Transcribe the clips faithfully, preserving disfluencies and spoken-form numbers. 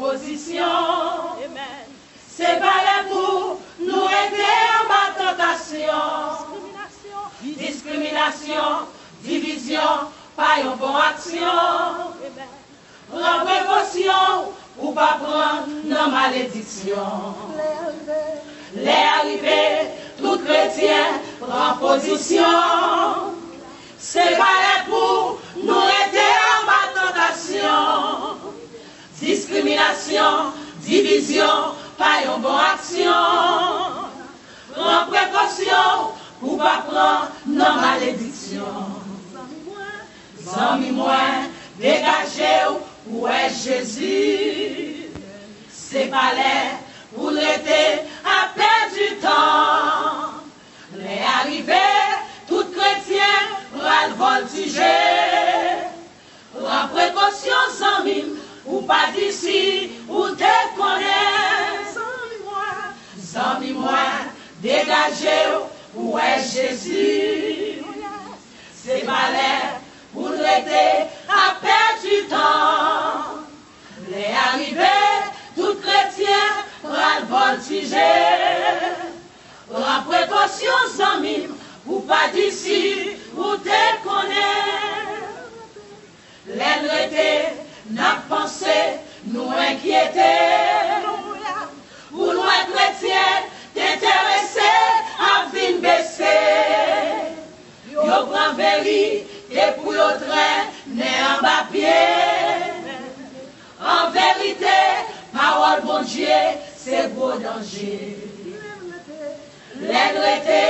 pozisyon. Se pa lè pou nou rete anba tantasyon. Diskriminasyon, divizyon, pa yon bon aksyon. Pran prekosyon pou pa pran nan malediksyon. Lè a rive, tout kretyen pran pozisyon. Se pa lè pou nou rete anba tantasyon. Diskriminasyon, divizyon, pa yon bon aksyon. Pran prekosyon pou pa pran nan malediksyon. Zanmi mwen, degaje w pou wè Jezi. Se pa lè pou n rete ap pèdi tan. Lè a rive, tout kretyen pral vòltije. Pran prekosyon, zanmi m, ou pa di si ou te konnen. Zanmi mwen, degaje w pou wè Jezi. Se pa lè pou n rete ap pèdi tan. Lè a rive, tout kretyen pral vòltije. Pran prekosyon, zanmi m, ou pa di si ou te konnen. Lè n rete, n ap panse, nou enkyete. Pou n wè kretyen t enterese ap vin bese. Yo pran verite pou yo trennen anba pye. An verite, pawòl Bondye se gwo danje. Lè n rete,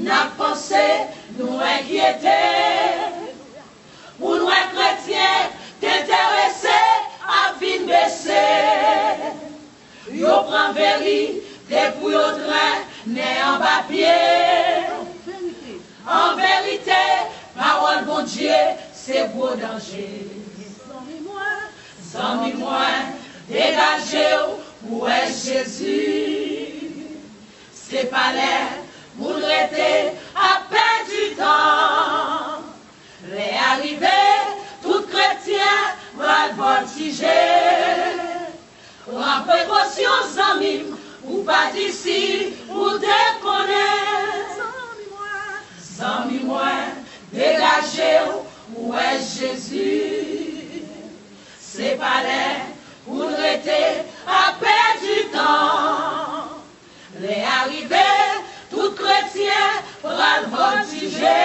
n ap panse, nou enkyete. Pou n wè kretyen t enterese ap vin bese. Yo pran verite pou yo trennen anba pye. An verite, pawòl Bondye se gwo danje. Zanmi mwen, degaje w pou wè Jezi. Se pa lè pou n rete ap pèdi tan. Lè a rive, tout kretyen pral vòltije. Pran prekosyon, zanmi m, ou pa di si ou te konnen. Zanmi mwen, degaje w pou wè Jezi. Se pa lè pou n rete ap pèdi tan. Lè a rive, tout kretyen pral vòltije.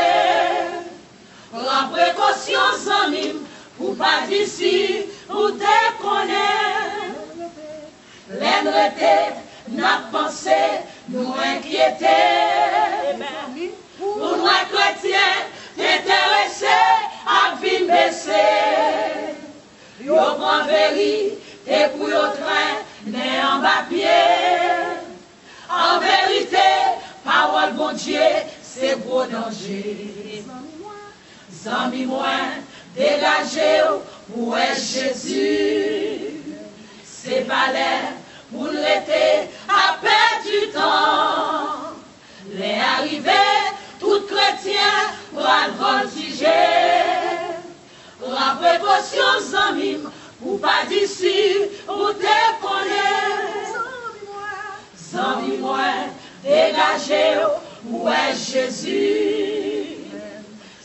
Pran prekosyon, zanmi m, pou pa di si ou te konnen. Lè n rete, n ap panse, nou enkyete. Pou n wè kretyen t enterese ap vin bese. Yo pran verite pou yo trennen anba pye. An verite, pawòl Bondye se gwo danje. Zanmi mwen, degaje w pou wè Jezi. Se pa lè pou n rete ap pèdi tan. Lè a rive, tout kretyen pral vòltije. Pran prekosyon, zanmi m, pou pa di si ou te konnen. Zanmi mwen, degaje w pou wè Jezi.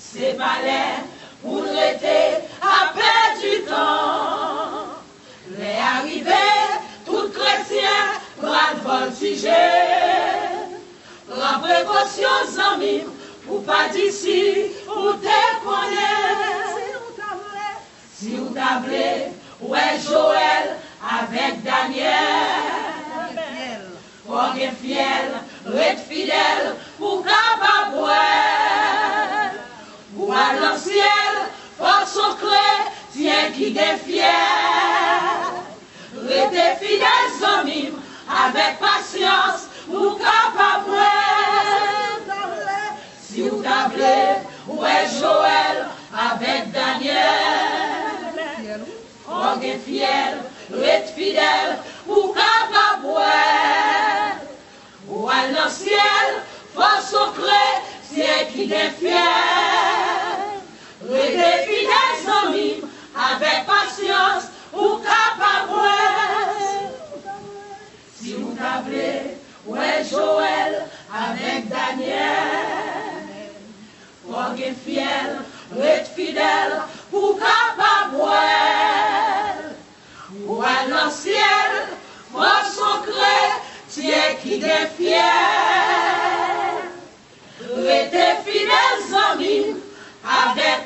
Se pa lè pou n rete ap pèdi tan. Lè a rive, tout kretyen pral vòltije. Pran prekosyon, zanmi m, pou pa di si ou te konnen. Si w ta vle wè Jowèl avèk Danyèl, fò gen fyèl, ret fidèl pou w kapab wè. Pou w al nan syèl, fò s on kretyen ki gen fyèl. Rete fidèl, zanmi m, avèk pasyans, ou kapab wè. Si w ta vle wè Jowèl avèk Danyèl, fò gen fyèl, ret fidèl, ou kapab wè. Ou al nan syèl, fò s on kretyen ki gen fyèl. Rete fidèl, zanmi m, avèk pasyans, ou kapab wè. gen fyèl, ret fidèl pou w kapab wè l. Ou al nan syèl, fòs yon kretyen ki gen fyèl. Rete fidèl zanmi m, avèk